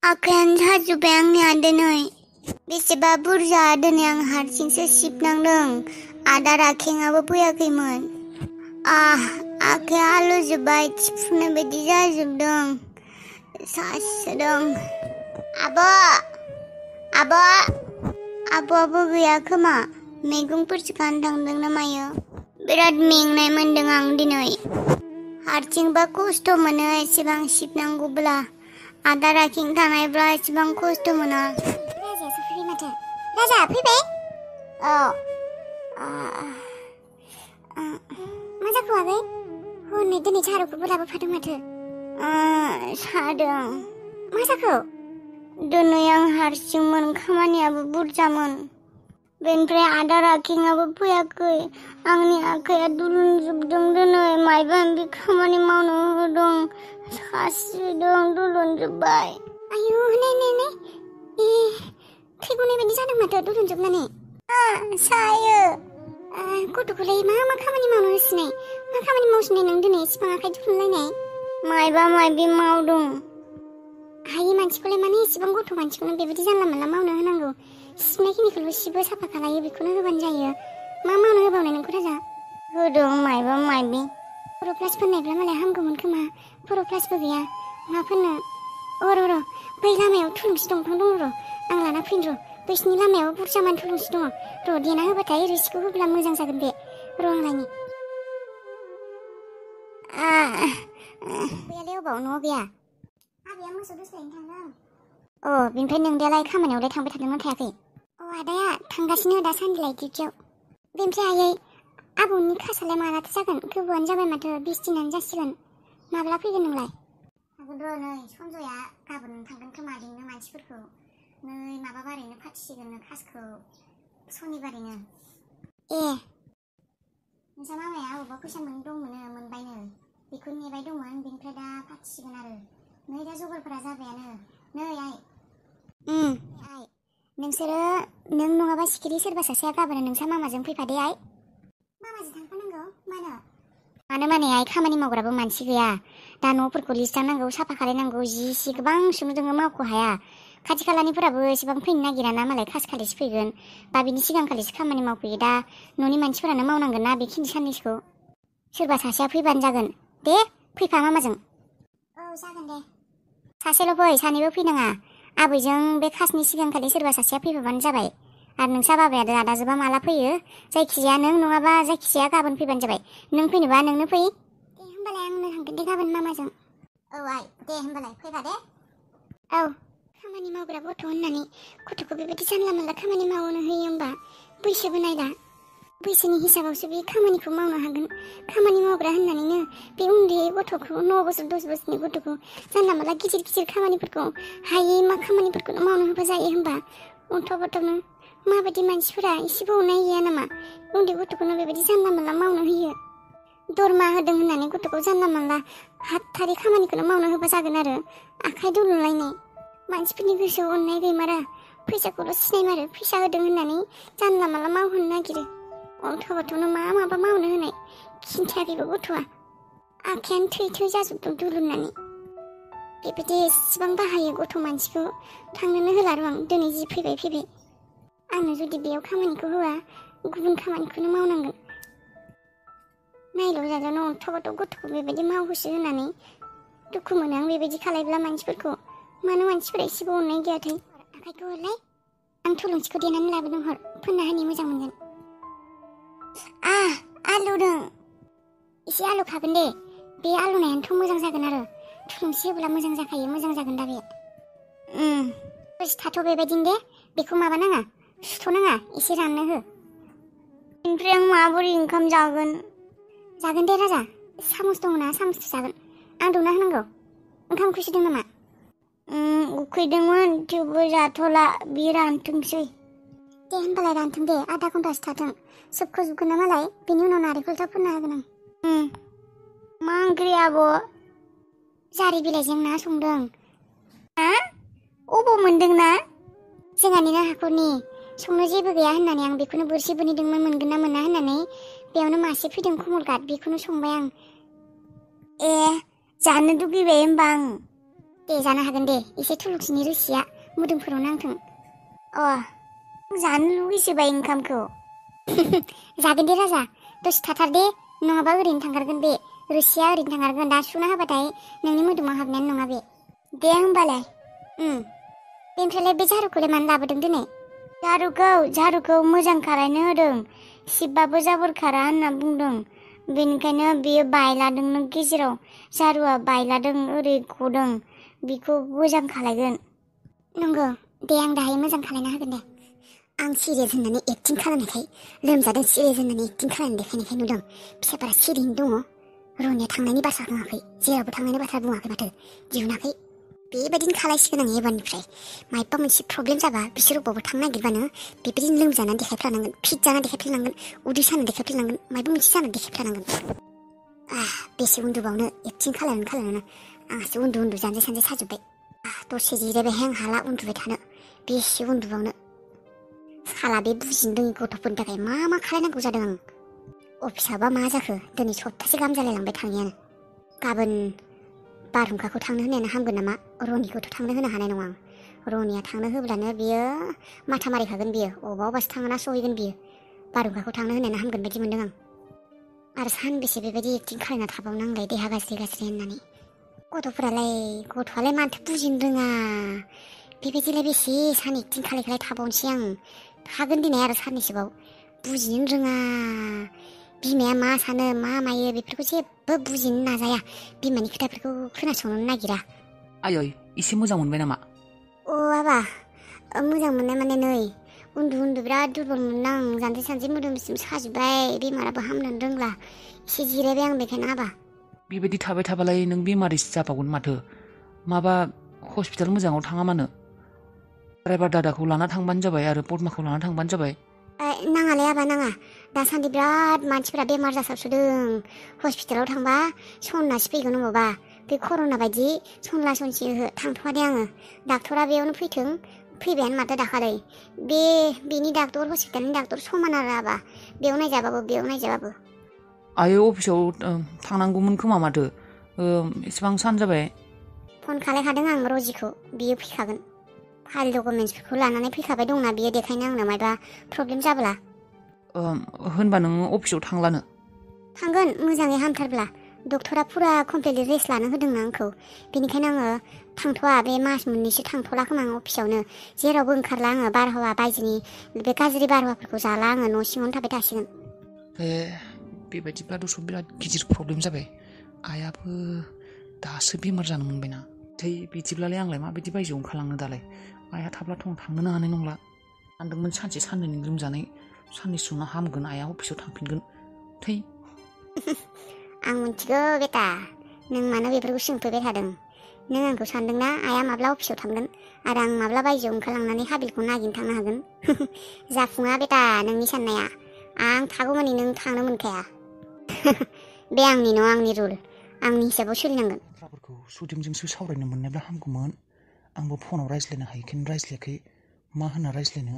आखायानो साजोब्बाय आंनिया दिनै बेसेबा बुरजा दिनै आं हारसिंसो सिबनांदों आदार आखेंआबो फैयाखैमोन आखाया आलौजोब्बाय थिफुनाय बायदि जाजोबदों सासोदों आब'आबो गैया खोमा मैगंफोरसो खानो थांदों ना मायो बिराद मेंनाय मोनदों आं दिनै हारसिंबा खस्थ' मोनो एसेबां सिबनांगौब्ला आदार आखें थानायब्ला एसेबां खस्थ' मोना राजायासो फैबाय माथो राजा फैबाय मा जाखो आगै हनै दिनै सारौखौबो लाबोफादों माथो सादों मा जाखो दिनै आं हारसिंमोन खामानियाबो बुरजामोन बेनिफ्राय आदार आखेंआबो फैयाखै आंनि आखाया दुलुनजोबदों दिनै मायबा मायबि खामानि मावनो होदों सासिदों दुलुनजोब्बाय आयु नै थै गनाय बायदि जादों माथो दुलुनजोबनानै सायो गथ'खौलाय मा खामानि मावनो होसिनाय मा खामानि मावसिनाय नों दिनै इसिबां आखाइ दुलुनलायनाय मायबा मायबि मावदों हायै मानसिखौलाय माने इसिबां गथ' मानसिखौनो बेबायदि जानला मोनला मावनो होनांगौ सिबनायखिनिखौल' सिबो साफा खालायो बेखौनो होबानो जायो मा मावनो होबावनाय नोंखौ राजा होदों मायबा मायबि फर'प्लास फोननायब्ला मालाय हामगौमोन खोमा फर'प्लासबो गैया मा फोननो र' बै लामायाव थुलुंसि दंफां दं र' आं लाना फैनो र' बैसिनि लामायाव बुरजामान थुलुंसि दङ र' देना होबाथाय रोसिखौ होब्ला मोजां जागोन बे र' आं लायनि बैयालाय अबाव न'आव गैया आबैया मोसौ दोस्लायनो थांदों बेनिफ्राय नोंदायालाय खामानियावलाय थांबाय थादोंना थायाखै आदाया थांगासिनो दासान्दिलाय डिउटियाव बेनिफ्राय आयै आबौनि क्लासालाय मालाथो जागोन गोबावानो जाबाय माथो 20 दिनानो जासिगोन माब्ला फैगोन नोंलाय थांगोन र' नै सन्जया गाबोन थांगोन खोमा लिंनो मानसिफोरखौ नै माबाबारैनो फाथिसिगोननो क्लासखौ सनिबारैनो नोंसा मामाया अबेबा फैसा मोनबायनो बेखौ नेबाय दंमोन बेनिफ्राय दा फाथिसिगोन आरो नै दा जगारफोरा जाबायानो नै आइ आइ नोंसोरो नों नङाबा सिखिरि सोरबा सासेया गाबोन नोंसा मामाजों फैफादे आइ मामाजों थांफानांगौ मानो माने आइ खामानि मावग्राबो मानसि गैया दा न'फोरखौ लिरस्रांनांगौ साफा खालायनांगौ जि गोबां सुनो दोङो मावख' हाया खाथि खालानिफोराबो एसेबां फैनो नागिरा ना मालाय खालिसो फैगोन बा बिनि सिगांखालिसो खामानि मावफैयो दा न'नि मानसिफोरानो मावनांगोन ना बेखिनि साननैसोखौ सोरबा सासेया फैबानो जागोन दे फैफा मामाजों जागोन दे सासेल' फै सानैबो फैनाङा आबैजों बे खासनि सिगांखालि सोरबा सासेया फैफाबानो जाबाय आरो नोंसा बाबाया दादाजोबा माला फैयो जायखिजाया नों नङाबा जायखिजाया गाबोन फैबानो जाबाय नों फैनोबा नोंनो फै दे होमबालाय आंनो थांगोन दे गाबोन मामाजों आइ दे होमबालाय फैफा दे खामानि मावग्रा गथ' होननानै गथ'खौ बेबायदि जानला मोनला खामानि मावनो होयो होमबा बैसोबो नायला बैसोनि हिसाबावसो बे खामानिखौ मावनो हागोन खामानि मावग्रा होननानैनो बे उन्दै गथ'खौ 9 बोसोर 10 बोसोरनि गथ'खौ जानला मोनला गिदिर खामानिफोरखौ हायै मा खामानिफोरखौनो मावनो होबा जायो होमबा अन्थ'बथ'नो माबायदि मानसिफोरा एसेबो अननाय गैया नामा उन्दै गथ'खौनो बेबायदि जानला मोनला मावनो होयो दरमा होदों होननानै गथ'खौ जानला मोनला हाथारि खामानिखौनो मावनो होबा जागोन आरो आखाइ दुलुनलायनाय मानसिफोरनि गोसोआव अननाय गैमारा फैसाखौल' सिनायमारो फैसा होदों होननानै जानला माला मावहोनो नागिरो अन्थ'बथ'नो माबा मावनो होनाय खिन्थायाखैबो गथ'आ आखायानो थै जाजोबदों दुलुननानै बेबायदि एसेबां बाहायो गथ' मानसिखौ थांनोनो होला र' आं दिनै जि फैबाय आंनो जुदि बेयाव खामानिखौ होआ गुबुन खामानिखौनो मावनांगोन नायल' जाजानो अन्थ'बथ' गथ'खौ बेबायदि मावहोसो होननानै दुखु मोनो आं बेबायदि खालायब्ला मानसिफोरखौ मानो मानसिफोरा एसेबो अननाय गैयाथाय आखाइखौ हरलाय आं थुलुंसिखौ देनानै लाबोदों हर फोनना होनि मोजां मोनगोन आलौदों एसे आलौ खागोन दे बे आलौनायानोथ' मोजां जागोन आरो थुलुंसि होब्ला मोजां जाखायो मोजां जागोन दा बे दसे थाथ' बेबायदिनो दे बेखौ माबा नाङा सुथ'नाङा एसे राननो हो ओमफ्राय आं माबोरै ओंखाम जागोन दे राजा सामस दङ ना सामसजों जागोन आं दौना होनांगौ ओंखाम उखैसोदों नामा उखैदोंमोन थेवबो जाथ'ला बे रानथोंसै दे होमबालाय रानथों दे आधा घन्टासो थाथों सोबख'जोबगोन ना मालाय बेनि उनाव नारेंखल फोनना होगोन आं मा ओंख्रि आब' जारि बिलाइजों ना संदों अबाव मोनदों ना जोंहानिनो हाखरनि संनो जेबो गैया होननानै आं बेखौनो बोरसि बोनहैदोंमोन मोनगोन ना मोना होननानै बेयावनो मासे फैदों कमलकाट बेखौनो संबाय आं जानो लुगैबाय होमबा आं दे दे जानो हागोन दे एसे थुलुंसिनि रोसिया मोदोमफोराव नांथों जानो लुगैसोबाय ओंखामखौ जागोन दे राजा दसे थाथार दे नङाबा ओरैनो थांगारगोन बे रोसिया ओरैनो थांगारगोन दा सुना होबाथाय नोंनि मोदोमाव हाबनायानो नङा बे दे होमबालाय बेनिफ्रायलाय बे झारुखौलाय मानो लाबोदों दिनै झारुखौ मोजां खालायनो होदों सिबबाबो जाबोर खारा होनना बुंदों बेनिखायनो बेयो बायलादोंनो गेजेराव झारुआ बायलादों ओरै गदों बेखौ मोजां खालायगोन नंगौ दे आं दाहाय मोजां खालायना होगोन दे आं सिरियास होननानै एक्टिं खालामनायखाय लोमजादों सिरियास होननानै एक्टिं खालामनो देखायनायखाय नुदों फिसाफोरा सिरियैनो दङ रनिया थांनायनि बाथ्रा बुङाखै जेरावबो थांनायनि बाथ्रा बुङाखै माथो दिहुनाखै बेबायदिनो खालायसिगोन आं एबारनिफ्राय मायबा मोनसे प्रब्लेम जाबा बिसोर अबावबा थांनो नागिरबानो बेबायदिनो लोमजानानै देखायफ्लानांगोन फिट जानानै देखायफ्लानांगोन उदै सानानै देखायफ्लानांगोन मायबा मोनसे जानानै देखायफ्लानांगोन बेसे उन्दुबावनो एक्टिं खालामनो आंहासो उन्दु जानजै सानजै साजोब्बाय दसे जिरायबायहाय आं हाला उन्दुबाय थानो बेसे उन्दुबावनो साला बे बुजिनो रोङि गथ'फोरनि थाखाय मा खालायनांगौ जादों आं अफिसाबा मा जाखो दिनै सप्तासे गाहाम जालायलांबाय थाङियानो गाबोन बारहुंखाखौ थांनो होनायानो हामगोन नामा रनिखौथ' थांनो होनो हानाय नङा आं रनिया थांनो होब्लानो बियो माथा मारिखागोन बियो अबावबासो थांना सहैगोन बियो बारहुंखाखौ थांनो होनायानो हामगोन बायदि मोनदों आं आरो सानबेसे बेबायदि एक्टिं खालायना थाबावनो आंलाय देहा गाज्रि होननानै गथ'आलाय माथो बुजिनो रोङा बेबायदिलाय बेसे सान एक्टिं खालाय थाबावनोसै आं थागोन दिनै आरो साननैसोबाव बुजिनो रोङा बिमाया मा सानो मा मायो बेफोरखौ जेबो बुजिनो नाजाया बिमानि खोथाफोरखौ खोनासंनो नागिरा आयै एसे मोजां मोनबाय नामा बाबा मोजां मोननाय माने नै उन्दु बिराद दुरबल मोनदों आं जानजि सानजि मोदोमसिम साजोब्बाय बेमाराबो हामनो रोंला एसे जिरायबाय आं बेखायनो आबा बेबायदि थाबाय थाबालाय नों बेमारिसो जाबावगोन माथो माबा हस्पिटाल मोजाङाव थाङा मानो ड्राइभार दादाखौ लाना थांबानो जाबाय आरो पद्माखौ लाना थांबानो जाबाय नाङालै आबा नाङा दासान्दि बिराद मानसिफोरा बेमार जासावसोदों हस्पिटालाव थांबा सन्नासो फैगोन अबावबा बे कर'ना बायदि सनला सनसि थांथ'वा दे आङो डाक्टरा बेयावनो फैबायानो माथो दाखालै बेनि डाक्टर हस्पिटालनि डाक्टर समान आरो आबा बेयाव नायजाबाबो आयै अफिसाव थांनांगौमोन खोमा माथो एसेबां सान जाबाय फन खालायखादों आं रजिखौ बियो फैखागोन फाइल डकुमेन्टसफोरखौ लानानै फैखाबाय दंना बियो देखायनो आंनो मायबा प्रब्लेम जाब्ला होनबा नोङो अफिसाव थांलानो थांगोन मोजाङै हामथारब्ला डक्टरा फुरा कमप्लिटलि रेस्ट लानो होदोंना आंखौ बेनिखायनो आङो थांथ'वा बे मास मोननैसो थांथ'ला खोमा आं अफिसावनो जेरावबो ओंखारला आङो बारहावा बायजोनि बे गाज्रि बारहावाफोरखौ जाला आङो न' सिङावनो थाबाय थासिगोन बेबायदिब्लाथ' बिराद गिदिर प्रब्लेम जाबाय आइयाबो दासो बेमार जानो मोनबायना बिदिब्लालाय आंलाय माबायदि बायजोआव ओंखारलांनो दालाय आइया थाब्लाथ' आं थांनोनो हानाय नंला सानदोंमोन सानसे साननैनि लोमजानाय साननैसो उनाव हामगोन आइया अफिसाव थांफिनगोन आं मिथिगौ बेटा नों मानो बेफोरखौ सोंफैबाय थादों नों आंखौ सानदोंना आइया माब्ला अफिसाव थांगोन आरो आं माब्ला बायजोआव ओंखारलांनानै हाबिलखौ नागिरनो थांनो हागोन जाफुङा बेटा नोंनि साननाया आं थागौमानि नों थांनो मोनखाया बे आंनि न' आंनि रुल आंनि हिसाबाव सोलिनांगोन बाथ्राफोरखौ सुदेमजोंसो सावरायनो मोननायब्ला हामगौमोन आंबो फनाव रायज्लायनो हायैखायनो रायज्लायाखै मा होनना रायज्लायनो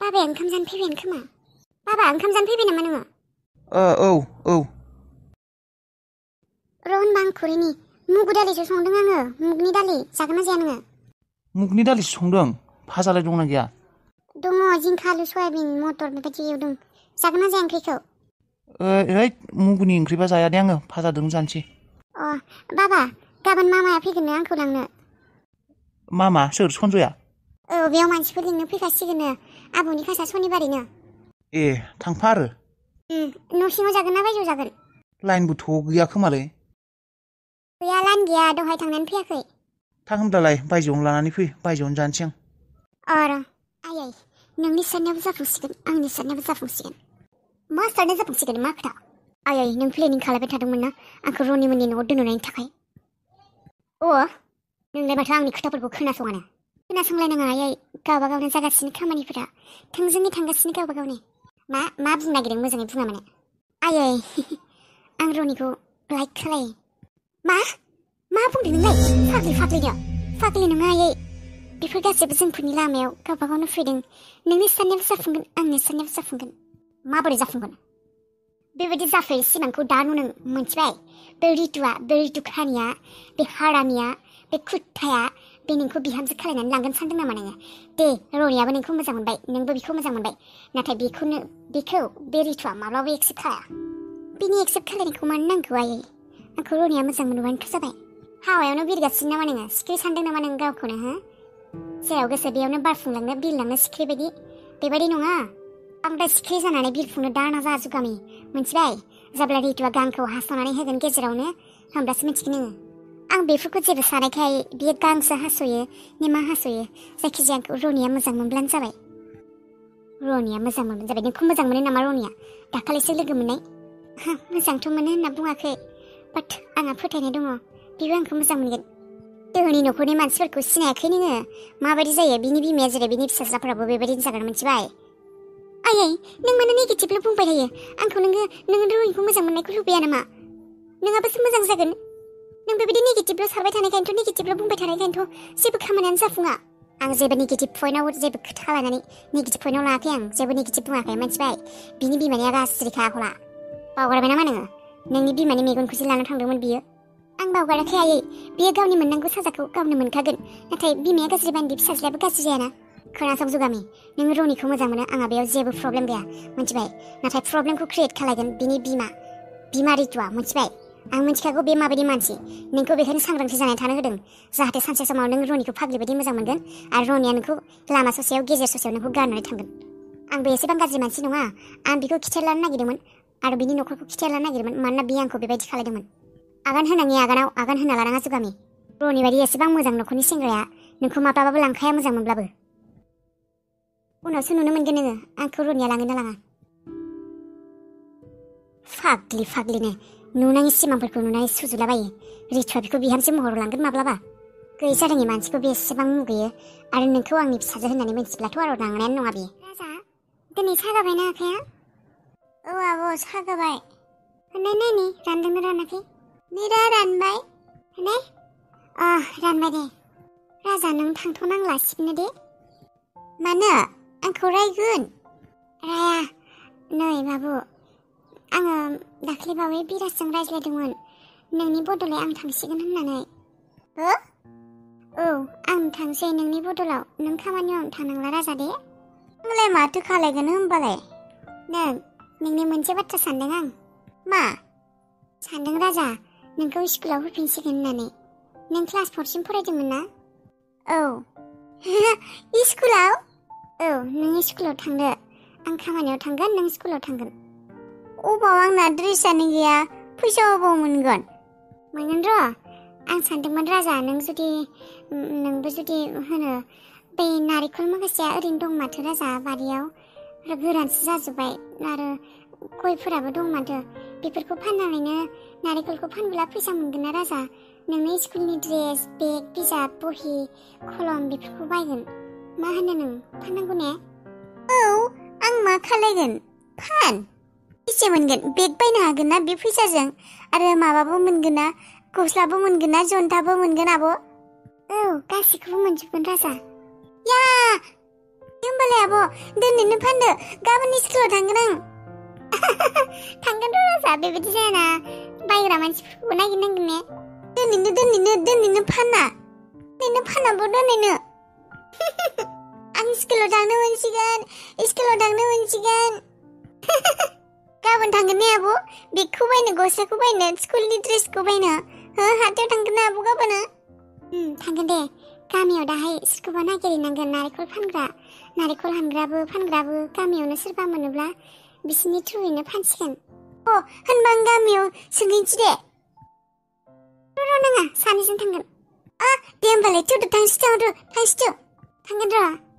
बाबाया ओंखाम जानो फैबायानो खोमा बाबा ओंखाम जानो फैबाय नामा नोङो औ रन बांखुरिनि मुगु दालिसो संदों आङो मुगनि दालि जागोन ना जाया नोङो मुगनि दालिसो संदों भाजालाय दंना गैया दङ जिंखा आलु सयाबिन मटर बेबायदि एवदों जागोन ना जाया ओंख्रिखौ मुगुनि ओंख्रिबा जाया दे आङो भाजादों जानोसै बाबा गाबोन मामाया फैगोननो आंखौ लांनो मामा सोर सन्जया बेयाव मानसिफोर लिंनो फैखासिगोननो आबौनि खासा सनिबारैनो थांफा आरो न' सिङाव जागोन ना बायजोआव जागोन लाइनबोथ' गैया खोमालै गैया लाइन गैया दहाय थांनानै फैयाखै थां होनब्लालाय बायजोआवनो लानानै फै बायजोआवनो जानोसै आं आयै नोंनि साननायाबो जाफुंसिगोन आंनि साननायाबो जाफुंसिगोन मा साननाय जाफुंसिगोन मा खोथा आयै नों प्लेनिं खालामबाय थादोंमोन ना आंखौ रनिमोननि न'आव दोनहरनायनि थाखाय नोंलाय माथो आंनि खोथाफोरखौ खोनासङानो खोनासंलायनाङा आयै गावबा गावनो जागासिनो खामानिफोरा थोंजोङै थांगासिनो गावबा गावनि मा बुंनो नागिरदों मोजाङै बुङा माने आयै आं रनिखौ लाइक खालायो मा बुंदों नोंलाय फाग्लि नङा आयै बेफोर गासैबो जोंफोरनि लामायाव गावबा गावनो फैदों नोंनि साननायाबो जाफुंगोन आंनि साननायाबो जाफुंगोन माबोरै जाफुंगोन बेबायदि जाफेरै सिमांखौ दा नुनो मोनथिबाय बे रितु खानिया बे हारामिया बे खुथाया बे नोंखौ बिहामजो खालायनानै लांगोन सानदों नामा नोङो? दे रनियाबो नोंखौ मोजां मोनबाय, नोंबो बिखौ मोजां मोनबाय, नाथाय बेखौ बे रितुआ माब्लाबा एक्सेप्ट खालाया। बिनि एक्सेप्ट खालायनायखौ मानो नांगौ आयै? आंखौ रनिया मोजां मोनबानोथ' जाबाय। हावायावनो बिरगासिनो नामा नोङो? सिख्रि सानदों नामा नों गावखौनो हो? जेराव गोसो बेयावनो बारफुंलांनो बिरलांनो सिख्रि बायदि? बेबायदि नङा। बांद्राय सिख्रि जानानै बिरफुंनो दा नाजा जुगामि, मिन्थिबाय? जेब्ला रितुआ गांखौ हास'नानै होगोन गेजेरावनो, होमब्लासो मिन्थिगोन नोङो। आं बेफोरखौ जेबो सानाखै, बियो गांसो हास'यो मा हास'यो, जायखिजाया आंखौ रनिया मोजां मोनब्लानो जाबाय। रनिया मोजां मोनब्लानो जाबाय। नोंखौ मोजां मोनो नामा रनिया? दाखालिसो लोगो मोननाय। मोजांथ' मोनो होनना बुङाखै, बाट आंहा फोथायनाय दङ बिबो आंखौ मोजां मोनगोन। दोहोनि न'खरनि मानसिफोरखौ सिनायाखै नोङो? माबायदि जायो बिनि बिमाया जेरै बिनि फिसाज्लाफोराबो बेबायदिनो जागोन, मिन्थिबाय? आयै नों मानो नेगेटिभल' बुंबाय थायो? आंखौ नोङो रनिखौ मोजां मोननायखौ लुबैया नामा? नोंहाबोसो मोजां जागोन। नों बेबायदि नेगेटिभल' सारबाय थानायखायनोथ', नेगेटिभल' बुंबाय थानायखायनोथ' जेबो खामानियानो जाफुङा। आं जेबो नेगेटिभ पइन्टआव जेबो खोथा लानानै नेगेटिभ पइन्टआव लायाखै, आं जेबो नेगेटिभ बुङाखै, मिन्थिबाय? बिनि बिमानिया गाज्रिखा आखला। बावगारबाय नामा नोङो? नोंनि बिमानि मेगनखौसो लाना थांदोंमोन बियो। आं बावगाराखै आयै, बियो गावनि मोननांगौ साजाखौ गावनो मोनखागोन। नाथाय बिमाया गाज्रि बान्दि फिसाज्लायाबो गाज्रि जायाना। खोनासं जुगामि, नों रनिखौ मोजां मोनो, आंहा बेयाव जेबो प्रब्लेम गैया, मिन्थिबाय? नाथाय प्रब्लेमखौ क्रियेट खालायगोन बिनि बिमा रितुआ, मिन्थिबाय? आं मिन्थिखागौ बे माबायदि मानसि। नोंखौ बेखायनो सांग्रांथि जानानै थानो होदों, जाहाथे सानसे समाव नों रनिखौ फाग्लि बायदि मोजां मोनगोन आरो रनिया नोंखौ लामा ससेयाव गेजेर ससेयाव नोंखौ गारनानै थांगोन। आंबो एसेबां गाज्रि मानसि नङा। आं बिखौ खिथेर लानो नागिरदोंमोन आरो बिनि न'खरखौ खिथेर लानो नागिरदोंमोन, मानोना बियो आंखौ बेबायदि खालायदोंमोन। आगान होनाङि आगानाव आगान होना लानाङा जुगामि। रनि बायदि एसेबां मोजां न'खरनि सेंग्राया नोंखौ माब्लाबाबो लांखाया, मोजां मोनब्लाबो। उनावसो नुनो मोनगोन नोङो आंखौ रनिया लाङो ना लाङा। फाग्लिनो नुनायनि सिमांफोरखौ नुनानै सुजुलाबायो। रितुआ बिखौ बिहामजो महराव लांगोन माब्लाबा? गैसा रोङि मानसिखौ बेसेबां मुगैयो, आरो नोंखौ आंनि फिसाजो होननानै मिन्थिब्लाथ' आरो नांनायानो नङा बियो। राजा, दिनै सागाबायना आखाया? औ आब' सागाबाय। नायनि रानदोंना रानाखै? नेरा रानबाय। रानबाय दे। राजा नों थांथ'नांला सिबनो दे। मानो? आंखौ रायगोन? राया। नै बाबु, आङो दाख्लैबावै बिराजजों रायज्लायदोंमोन, नोंनि बदलै आं थांसिगोन होननानै। हो? औ, आं थांसै नोंनि बदलाव। नों खामानियाव थांनांला राजा दे। आंलाय माथो खालायगोन होमबालाय? नोंनि मोनसे बाथ्रा सानदों आं। मा? सानदों राजा, नोंखौ स्कुलाव होफिनसिगोन होननानै। नों क्लास 4सिम फरायदोंमोन ना? औ। स्कुलाव? औ, नों स्कुलाव थांदो। आं खामानियाव थांगोन, नों स्कुलाव थांगोन। अबाव आंना ड्रेसानो गैया, फैसा अबाव मोनगोन? मोनगोन र'। आं सानदोंमोन राजा, नोंबो जुदि होनो, बे नारेंखल माखासेया ओरैनो दं माथो राजा बारियाव, गोरानसो जाजोब्बाय, आरो गयफोराबो दं माथो। बेफोरखौ फाननानैनो नारेंखलखौ फानब्ला फैसा मोनगोन ना राजा। नोंनि स्कुलनि ड्रेस, बेग, बिजाब, बहि, कलम बेफोरखौ बायगोन। मा होनो नों, फाननांगौ ने? औ, आं मा खालायगोन? फान। बेसे मोनगोन? बेग बायनो हागोन ना बे फैसाजों? आरो माबाबो मोनगोन ना, गस्लाबो मोनगोन ना, जन्थाबो मोनगोन आब'? औ, गासैखौबो मोनजोबगोन राजा। या! होमबालाय आब' दिनैनो फानदो, गाबोन स्कुलाव थांगोन आं। थांगोन र' राजा, बेबायदि जायाना, बायग्रा मानसिफोरखौबो नागिरनांगोन ने? दिनैनो फाना। दिनैनो फानाबो दिनैनो। आं स्कुलाव थांनो मोनसिगोन। गाबोन थांगोन ने आब'? बेगखौ बायनो, गस्लाखौ बायनो, स्कुलनि ड्रेसखौ बायनो। हाथायाव थांगोन ना आब' गाबोनो? थांगोन दे। गामियाव दाहाय सोरखौबा नागिरहैनांगोन, नारेंखल फानग्रा, नारेंखल हानग्राबो फानग्राबो गामियावनो सोरबा मोनोब्ला बिसोरनि थ्रुयैनो फानसिगोन। होनबा आं गामियाव सोंहैनोसै दे। र' नाङा, सानैजों थांगोन। दे होमबालाय थौदो, थांसै। थांगोन र'।